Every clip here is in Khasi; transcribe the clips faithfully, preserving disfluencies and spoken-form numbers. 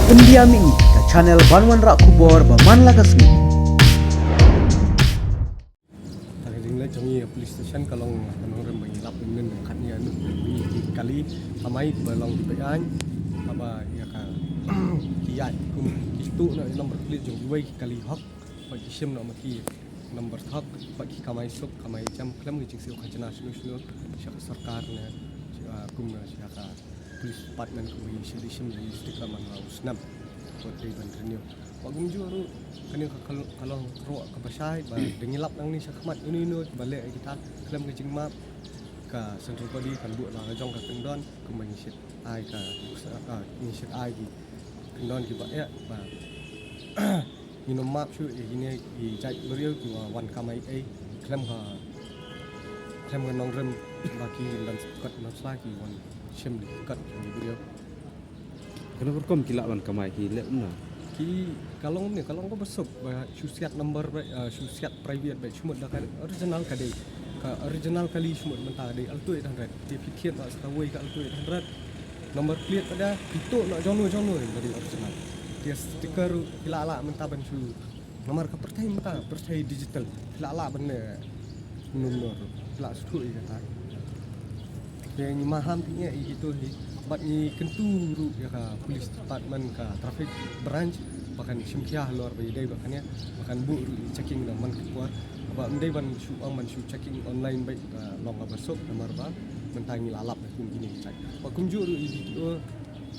India Mini, ka channel ban wanrah khubor ba man la ka sngi. Ka jingleit jong ngi ha police station ka long ka nongrem ba ngi lap mynnin khatnïa ngi ki kali kamai ba long ki peit aiñ. Haba ïa ka ki ïaid kum ki tuh na number plate jong kiwei ki kali hok. Bad ki shim noh ma ki number thok, bad ki kamai suk, kamai jam khlem ki jingsiew khajna shano shano sha ka sorkar ne, sha, kum ne sha ka police department kum ki shim, shim ki sticker man la u snam. Bad dei ban renew. Bad kumjuh ruh kane ka kal-, ka long ruh kaba shai ba da ngi lap nangne sha khmat ino ino ba leh kita khlem ka jingmap, ka central body kan buh la ka jong ka kyndon kumba ngi shait ai ka, ka ngi shait ai ki kyndon kiba eh ba ngin ym map shuh ïa kine ki jait briew kiba wan kamai ei khlem ka, khlem ka nongrem ba ki ym don sukot na sla ki wan shim di kot ki briew. Kano ka rukom ki lah ban kamai ki leh kumno? Ki ka long ne, ka long kaba suk ba shu siat number ba, eh, shu siat private ba shu mut da ka original ka dei. Ka original kali shu mut mynta ka dei arphew eight hundred. Te phi thied ba sa kawei ka arphew eight hundred. Number plate pada phi tuh na jong no jong no ba dei original. Te sticker ki lah lah mynta ban shu. Namar ka pyrthei mynta pyrthei digital. Phi lah lah ban ne number. Phi lah shu ïa kata. Te ngi maham phi ïa ïa kito hi. Bad ngi kyntu ruh ïa ka police department, ka traffic branch ba kan shim khia halor ba ïadei ba kane ba kan buh ruh checking na man ka por. Ba ym dei ban shu ong ban shu checking online ba ka long kaba suk namar ba mynta ngi la lap da kum kine ki jait. Ba kumjuh ruh ïa D T O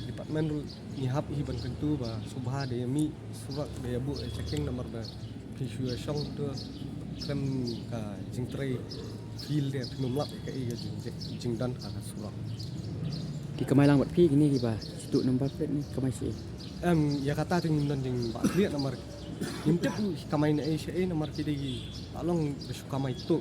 department ruh ngi hap hi ban kyntu ba sngewbha da ïa mih surok da ïa buh ïa checking namar ba phi shu ïa shong to khlem ka jingtrei field de phin ym lap ïa kaei ka jing, jingdon ka, ka surok. Ki kamai lang bad phi kine kiba shu tuh number plate ne kamai shi? Em, ïa kata te ngim don jingbakla namar ngim tip ruh ki kamai na ei sha ei namar ki dei ki la long ba shu kamai tuh.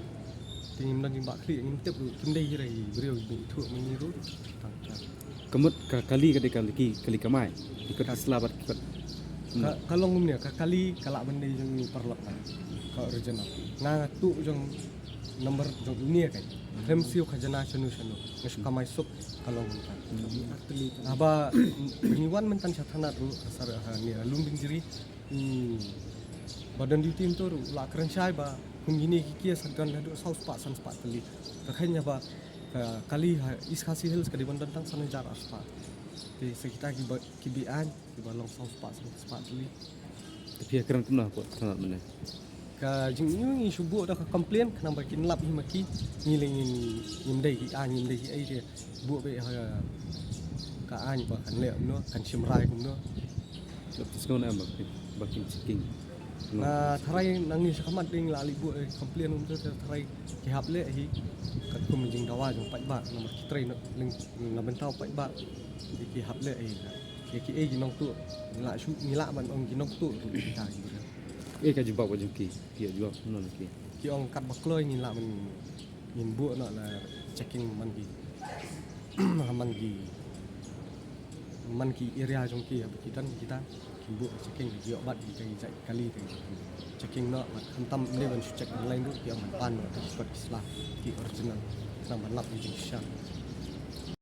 Te ngim don jingbakla, ngim tip ruh kim dei hi re ki briew ba ithuh ma ngi ruh. Tang tang. Ka mut ka kali ka dei ka kali, kali kamai. Ki kot ki sla bad ki kot. Ka, ka long kumne, ka kali ka lah ban dei jong ngi paralok ka. Ka original. Nga nga tuh jong number jong ine ka. Khlem siew khajna shano shano. Nga shu kamai suk ka long kumta. Haba ngi wan mynta sha thana ruh, ha sar ha ne ha Lumbynjri. Hmm. Ba don duty mynta ruh la kren shai ba kum kine ki case don haduh saw spah san spah tylli. Ka khein ba ka kali ha East Khasi Hills ka dei ban don tang san hajar ar spah. Te sa kita kiba, ki beiñ kiba long saw spah san spah tylli. Te phi ïa kren kumno hapoh thana mynne? Ka jingïohi ngi shu buh da ka complain khnang ba kin lap hi ma ki, ngi leh ngin, ngim dei ki aiñ, ngim dei ki ei te buh beit ha ka aiñ ba kan leh kumno, kan shim rai kumno. Lap te sngewbha em ba kin, ba kin checking. Nga tharai nangne sha khmat dei ngi la leit buh, eh, complain kumta te tharai ki hap leh hi katkum jingdawa jong paidbah namar ki trei na, na bynta u paidbah. Te ki hap leh hi. Ki, ki ei ki nongtuh. Ngi lah shu, ngi lah ban ong ki nongtuh ruh kita ki briew. Ei ka jubab ka jong ki, ki ïa jubab kumno na ki? Ki ong katba kloi ngin lah ban ngin buh noh la checking man ki, man ki, man ki area jong ki haba ki don kita kin buh checking ki ïoh bat kita ki jait kali te checking noh bad khamtam ym dei ban shu check online ruh ki ong ban pan noh ki kot ki sla ki original khnang ban lap ki jingshisha.